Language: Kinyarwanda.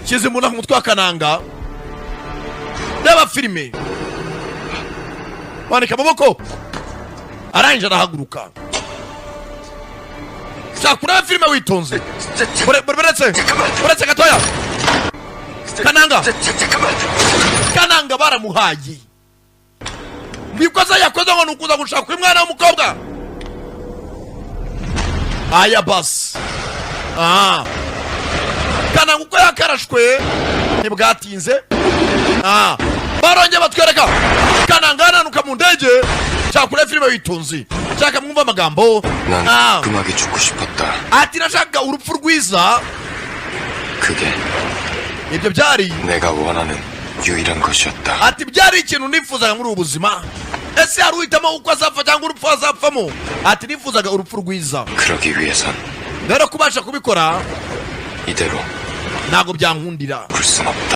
Shyize imbunda ku mutwe wa Kananga. Reba filime, manika amaboko, arangije arahaguruka. Shaka urebe filime witonze. Buretse, buretse gatoya. Kananga, Kananga baramuhaye mu ikosa yakoze ngo ni ukuza gushaka uyu mwana w'umukobwa. Aya basi, ah, Kananga uko yakarashwe ntibwatinze. Ah, barongeye batwereka Kananga yananuka mu ndege. Shaka urebe filime witonze, shaka mwumve amagambo. 난 Ah. 깔끔하게 죽고 싶었다. Ati nashakaga urupfu rwiza. 그게 Ibyo byari 내가 원하는 유일한 것이었다. Ati byari ikintu nifuzaga muri ubu buzima. Ese hari uhitamo uko azapfa cyangwa urupfu azapfamo? Ati nifuzaga urupfu rwiza. 그러기 위해선 Rero kubasha kubikora 이대로 ntabwo byankundira. 굴 순 없다.